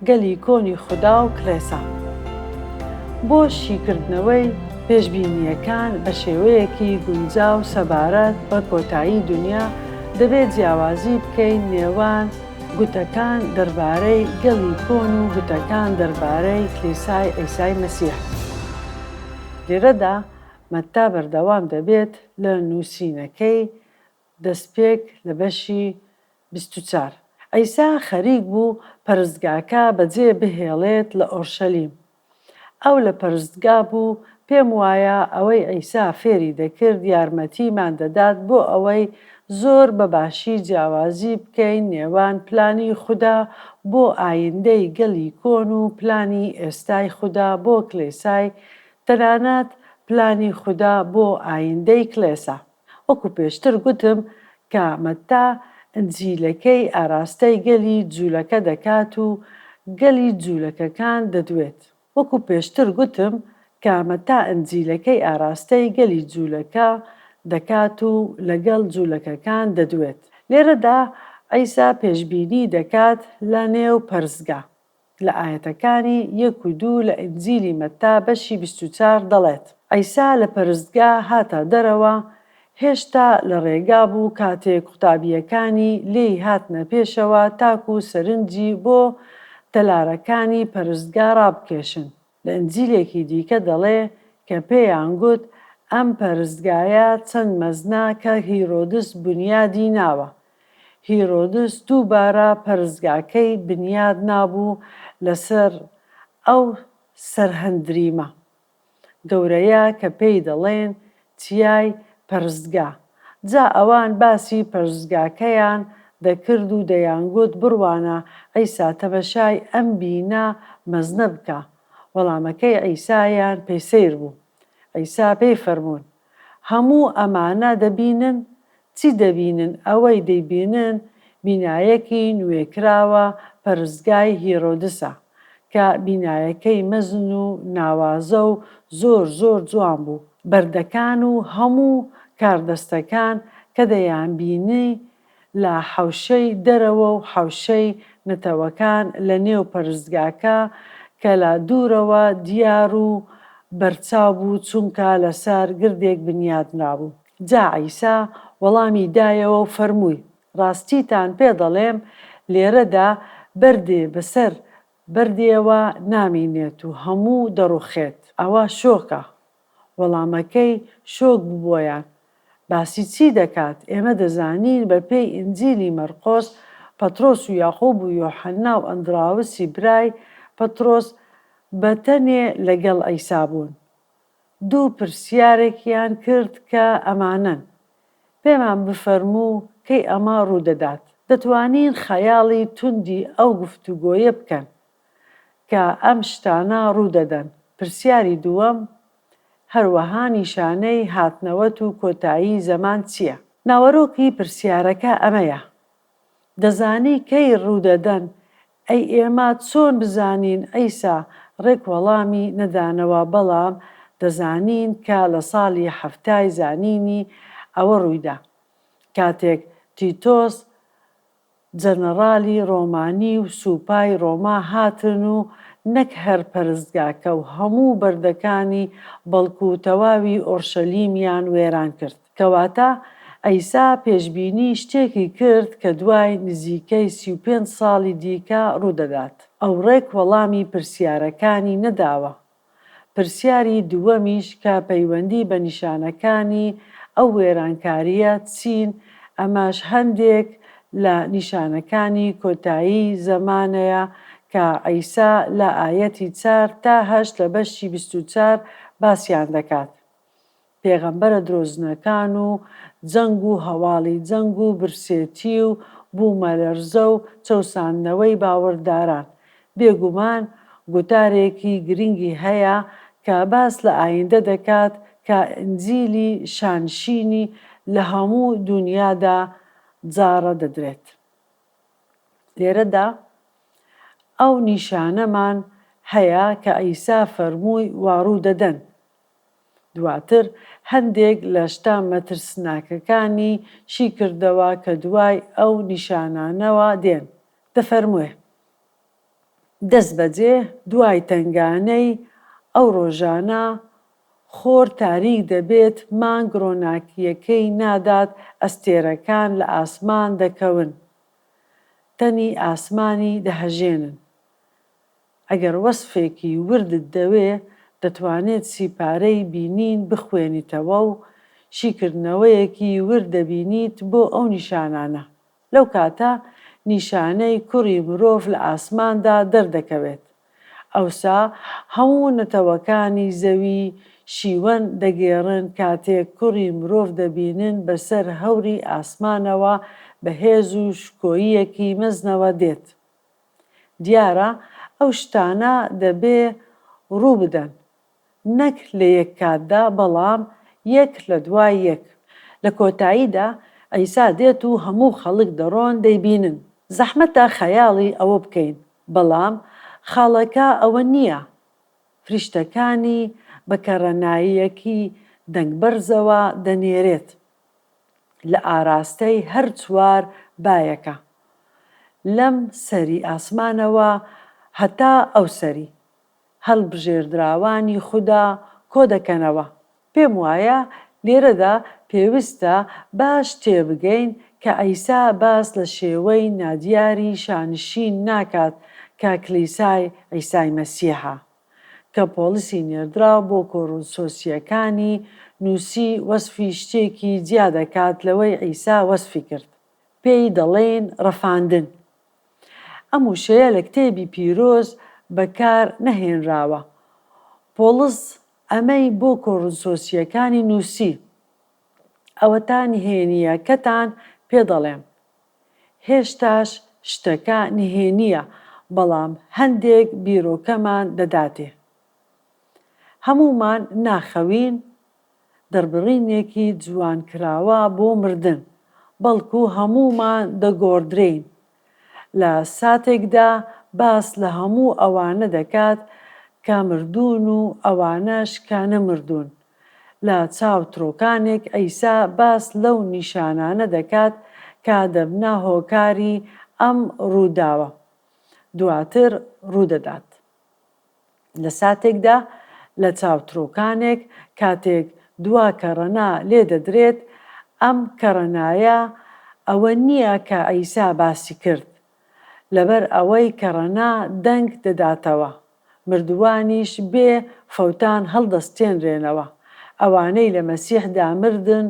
گەلی کۆنی خودا و کڵێسا. بۆ شیکردنەوەی پێشبینییەکان بە شێوەیەکی گونجاو سەبارەت بە کۆتایی دونیا، دەبێت جیاوازی بکەین نێوان گوتەکان دەربارەی گەلی کۆن و گوتەکان دەربارەی کلیسای عیسای مەسیح. لێرەدا مەتتا بەردەوام دەبێت لە نووسینەکەی دەستپێک لە بەشی 24. عیسا خەریک بوو پەرستگاکە بەجێ بهێڵێت لە ئۆرشەلیم. ئەو لە پەرستگا بوو، پێم وایە ئەوەی عیسا فێری دەکرد یارمەتیمان دەدات بۆ ئەوەی زۆر بە باشی جیاوازی بکەین نێوان پلانی خودا بۆ ئایندەی گەلی کۆن و پلانی ئێستای خودا بۆ کڵێسای تەنانەت پلانی خودا بۆ ئایندەی کڵێسا. وەکو پێشتر گوتم کە مەتا ئنجیلەکەی ئاراستەی گەلی جولەکە دەکات و گەلی جولەکەکان دەدوێت. وەکو پێشتر گوتم کە مەتا ئنجیلەکەی ئاراستەی گەلی جولەکە دەکات و لەگەڵ جولەکەکان دەدوێت. لێرەدا عیسا پێشبینی دەکات لە نێو پەرستگا. لە ئایەتەکانی یەک و دوو لە ئینجیلی مەتا بەشی 24 دەڵێت. عیسا لە پەرستگا هاتە دەرەوە، هێشتا لە ڕێگا بوو کاتێک قوتابییەکانی لێی هاتنە پێشەوە تاکو سەرنجی بۆ تەلارەکانی پەرستگا ڕابکێشن. لە ئینجیلێکی دیکە دەڵێ کە پێیان گوت ئەم پەرستگایە چەند مەزنە کە هیرۆدس بونیادی ناوە. هیرۆدس دووبارە پەرستگاکەی بنیاد نابوو لەسەر ئەو سەرهەندریمە گەورەیە کە پێی دەڵێن چیای پەرستگا. جا ئەوان باسی پەرستگاکەیان دەکرد و دەیانگوت بڕوانە عیسا تەمەشای ئەم بینا مەزنە بکە. وەڵامەکەی عیسایان پێ سەیر بوو. عیسا پێی فەرموون، هەموو ئەمانە دەبینن؟ چی دەبینن؟ ئەوەی دەیبینن بینایەکی نوێکراوە پەرستگای هیرۆدسە، کە بینایەکەی مەزن و ناوازە و زۆر زۆر جوان بوو، بەردەکان و هەموو کاردەستەکان کە دەیانبینی لە حەوشەی دەرەوە و حەوشەی نەتەوەکان لە نێو پەرستگاکە کە لە دوورەوە دیار و بەرچاو بوو چونکە لەسەر گردێک بنیادنرابوو. جا عیسا وەڵامی دایەوە و فەرمووی، ڕاستیتان پێ دەڵێم، لێرەدا بەردێ بەسەر بەردێوە نامینێت و هەموو دەڕوخێت. ئەوە شۆکە. وەڵامەکەی شۆک بوو بۆیان. باسی چی دەکات؟ ئێمە دەزانین بە پێی ئینجیلی مەرقۆس، پەترۆس و یاقوب و یۆحەننا و ئەندراوسی برای پەترۆس بە تەنێ لەگەڵ عیسا بوون. دوو پرسیارێکیان کرد کە ئەمانەن، پێمان بفەرموو کەی ئەمە ڕوودەدات؟ دەتوانین خەیاڵی توندی ئەو گفتوگۆیە بکەن کە ئەم شتانە ڕوودەدەن. پرسیاری دووەم، هەروەها نیشانەی هاتنەوەت و کۆتایی زەمان چییە؟ ناوەرۆکی پرسیارەکە ئەمەیە، دەزانی کەی ڕوودەدەن ئەی ئێمە چۆن بزانین عیسا ڕێک وەڵامی نەدانەوە بەڵام دەزانین کە لە ساڵی حەفتای زانینی ئەوە ڕوویدا کاتێک تیتۆس جەنەڕالی ڕۆمانی و سووپای ڕۆما هاتن و نەک هەر پەرستگاکە و هەموو بەردەکانی بەڵکو تەواوی ئۆرشەلیمیان وێران کرد. کەواتە عیسا پێشبینی شتێکی کرد کە دوای نزیکەی 35 ساڵی دیکە ڕوودەدات. ئەو ڕێک وەڵامی پرسیارەکانی نەداوە. پرسیاری دووەمیش کە پەیوەندی بە نیشانەکانی ئەو وێرانکارییە چین، ئەمەش هەندێک لە نیشانەکانی کۆتایی زەمانەیە کە عیسا لە ئایەتی چار تا هەشت لە بەشی 24 باسیان دەکات. پێغەمبەرە درۆزنەکان و جەنگ و هەواڵی جەنگ و برسێتی و بوومەلەرزە و چەوساندنەوەی باوەڕداران. بێگومان گوتارێکی گرنگی هەیە کە باس لە ئایندە دەکات کە ئینجیلی شانشینی لە هەموو دونیادا جاڕ دەدرێت. لێرەدا ئەو نیشانەمان هەیە کە عیسا فەرمووی وا ڕوودەدەن. دواتر هەندێک لە شتە مەترسناکەکانی شی کردەوە کە دوای ئەو نیشانانەوە دێن. دەفەرموێ. دەستبەجێ دوای تەنگانەی ئەو ڕۆژانە، خۆر تاریک دەبێت، مانگ ڕۆناکییەکەی نادات، ئەستێرەکان لە ئاسمان دەکەون، تەنی ئاسمانی دەهەژێنن. ئەگەر وەسفێکی وردت دەوێ، دەتوانێت سیپارەی بینین بخوێنیتەوە و شیکردنەوەیەکی ورد دەبینیت بۆ ئەو نیشانانە. لەو کاتە نیشانەی کوڕی مرۆڤ لە ئاسماندا دەردەکەوێت. ئەوسا هەموو نەتەوەکانی زەوی شیوەن دەگێڕن کاتێک کوڕی مرۆڤ دەبینن بەسەر هەوری ئاسمانەوە بە هێز و شکۆییەکی مەزنەوە دێت. دیارە ئەو شتانە دەبێ ڕوو بدەن، نەک لە یەک کاتدا بەڵام یەک لە دوای یەک. لە کۆتاییدا عیسا دێت و هەموو خەڵک دەڕۆن دەیبینن. زەحمەتە خەیاڵی ئەوە بکەین، بەڵام خاڵەکە ئەوە نییە. فریشتەکانی بە کەڕەناییەکی دەنگبەرزەوە دەنێرێت. لە ئاراستەی هەر چوار بایەکە، لەم سەری ئاسمانەوە هەتا ئەو سەری، هەڵبژێردراوانی خودا کۆدەکەنەوە. پێم وایە لێرەدا پێویستە باش تێبگەین کە عیسا باس لە شێوەی نادیاری شانشین ناکات کە کلیسای عیسای مەسیحە. کە پۆڵسی نێردراو بۆ کۆرنسۆسییەکانی نووسی وەسفی شتێکی جیا دەکات لەوەی عیسا وەسفی کرد. پێی دەڵێین ڕفاندن. ئەم وشەیە لە کتێبی پیرۆز بەکار نەهێنراوە. پۆڵس ئەمەی بۆ کۆرنسۆسییەکانی نووسی، ئەوەتا نهێنییەکەتان پێ دەڵێم. هێشتاش شتەکە نهێنییە، بەڵام هەندێک بیرۆکەمان دەداتێ. هەموومان ناخەوین، دەربڕینێکی جوانکراوە بۆ مردن، بەڵکو هەموومان دەگۆڕدرێین. لە ساتێکدا باس لە هەموو ئەوانە دەکات کە مردوون و ئەوانەش کە نەمردوون. لە چاو ترۆکانێک عیسا باس لەو نیشانانە دەکات کە دەبنە هۆکاری ئەم ڕووداوە دواتر ڕوودەدات. لە ساتێکدا لە چاو ترۆکانێک کاتێک دوا کەڕەنا لێ دەدرێت، ئەم کەڕەنایە ئەوە نییە کە عیسا باسی کرد، لەبەر ئەوەی کەڕەنا دەنگ دەداتەوە، مردووانیش بێ فەوتان هەڵدەستێنرێنەوە. ئەوانەی لە مەسیحدا مردن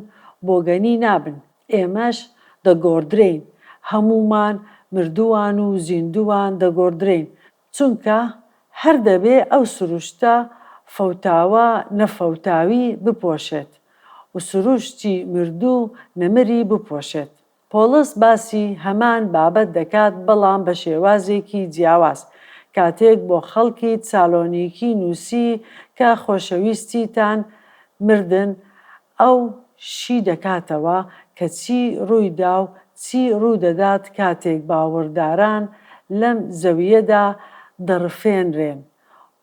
بۆگەنی نابن. ئێمەش دەگۆڕدرێین، هەموومان مردووان و زیندووان دەگۆڕدرێین، چونکە هەر دەبێ ئەو سروشتە فەوتاوە نەفەوتاوی بپۆشێت و سروشتی مردوو نەمری بپۆشێت. پۆڵس باسی هەمان بابەت دەکات بەڵام بە شێوازێکی جیاواز، کاتێک بۆ خەڵکی تسالۆنیکی نووسی کە خۆشەویستیتان مردن، ئەو شی دەکاتەوە کە چی ڕوویدا و چی ڕوودەدات کاتێک باوەڕداران لەم زەوییەدا دەڕفێنرێن.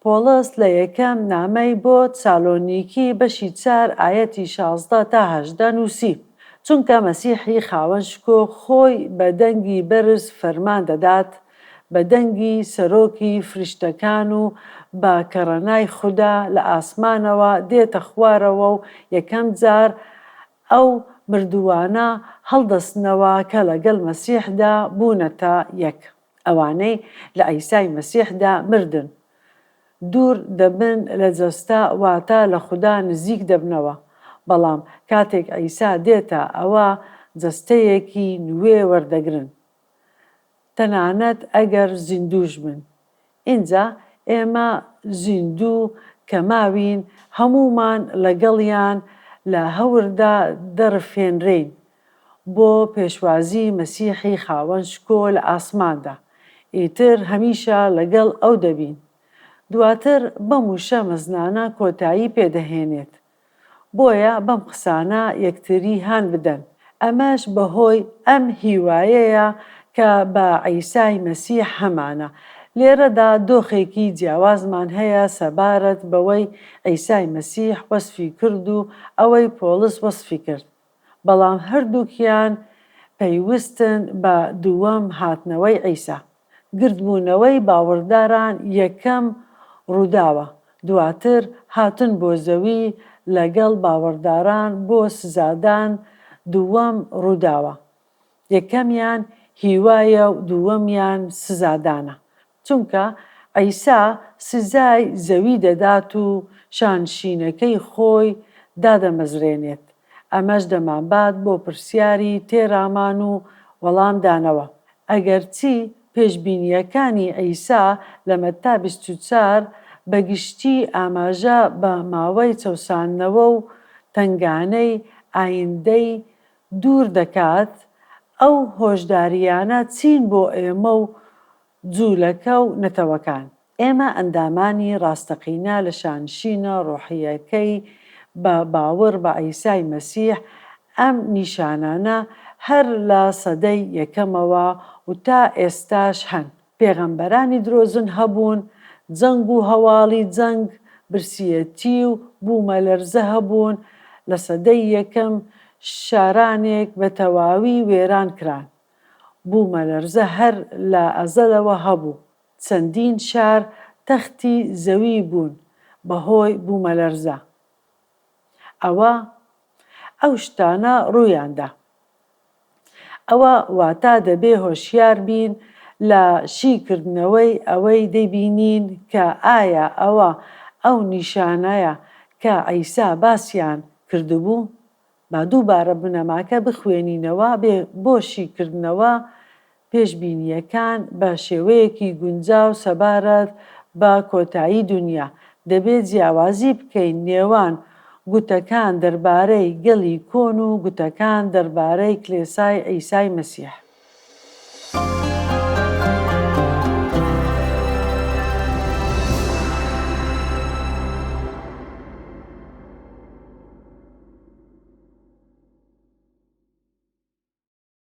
پۆڵس لە یەکەم نامەی بۆ تسالۆنیکی بەشی چار ئایەتی 16 تا 18 نووسی، چونکە مەسیحی خاوەن شکۆ خۆی بە دەنگی بەرز فەرمان دەدات، بە دەنگی سەرۆکی فریشتەکان و بە کەڕەنای خودا لە ئاسمانەوە دێتە خوارەوە و یەکەم جار ئەو مردووانە هەڵدەستنەوە کە لەگەڵ مەسیحدا بوونەتە یەک. ئەوانەی لە عیسای مەسیحدا مردن، دوور دەبن لە جەستە واتە لە خودا نزیک دەبنەوە، بەڵام کاتێک عیسا دێتە ئەوە جەستەیەکی نوێ وەردەگرن، تەنانەت ئەگەر زیندووش بن. ئینجا ئێمە زیندوو کە ماوین هەموومان لەگەڵیان لە هەوردا دەڕفێنرێین بۆ پێشوازی مەسیحی خاوەن شکۆ لە ئاسماندا، ئیتر هەمیشە لەگەڵ ئەو دەبین. دواتر بەم وشە مەزنانە کۆتایی پێدەهێنێت، بۆیە بەم قسانە یەکتری هان بدەن. ئەمەش بەهۆی ئەم هیوایەیە کە بە عیسای مەسیح هەمانە. لێرەدا دۆخێکی جیاوازمان هەیە سەبارەت بەوەی عیسای مەسیح وەسفی کرد و ئەوەی پۆڵس وەسفی کرد. بەڵام هەردووکیان پەیوستن بە دووەم هاتنەوەی عیسا. گردبوونەوەی باوەڕداران یەکەم ڕووداوە، دواتر هاتن بۆ زەوی لەگەڵ باوەڕداران بۆ سزادان دووەم ڕووداوە. یەکەمیان هیوایە و دووەمیان سزادانە. چونکە عیسا سزای زەوی دەدات و شانشینەکەی خۆی دادەمەزرێنێت. ئەمەش دەمانبات بۆ پرسیاری تێرامان و وەڵامدانەوە. ئەگەرچی پێشبینییەکانی عیسا لە مەتا 24 بە گشتی ئاماژە بە ماوەی چەوساندنەوە و تەنگانەی ئایندەی دوور دەکات، ئەو هۆشدارییانە چین بۆ ئێمە و جوولەکە و نەتەوەکان؟ ئێمە ئەندامانی ڕاستەقینە لە شانشینە ڕۆحییەکەی بە باوەڕ بە عیسای مەسیح، ئەم نیشانانە هەر لە سەدەی یەکەمەوە و تا ئێستاش هەن. پێغەمبەرانی درۆزن هەبوون، جەنگ و هەواڵی جەنگ، برسیەتی و بوومەلەرزە هەبوون، لە سەدەی یەکەم شارانێک بە تەواوی وێران کران. بوومەلەرزە هەر لە ئەزەلەوە هەبوو. چەندین شار تەختی زەوی بوون بەهۆی بوومەلەرزە ئەوە ئەو شتانە ڕوویاندا. ئەوە واتا دەبێ هۆشیار بین لە شی کردنەوەی ئەوەی دەیبینین کە ئایا ئەوە ئەو نیشانەیە کە عیسا باسیان کردبوو؟ با دووبارە بنەماکە بخوێنینەوە بۆ شیکردنەوە پێشبینییەکان بە شێوەیەکی گونجاو سەبارەت بە کۆتایی دونیا، دەبێت جیاوازی بکەین نێوان گوتەکان دەربارەی گەلی کۆن و گوتەکان دەربارەی کلێسای عیسای مەسیح.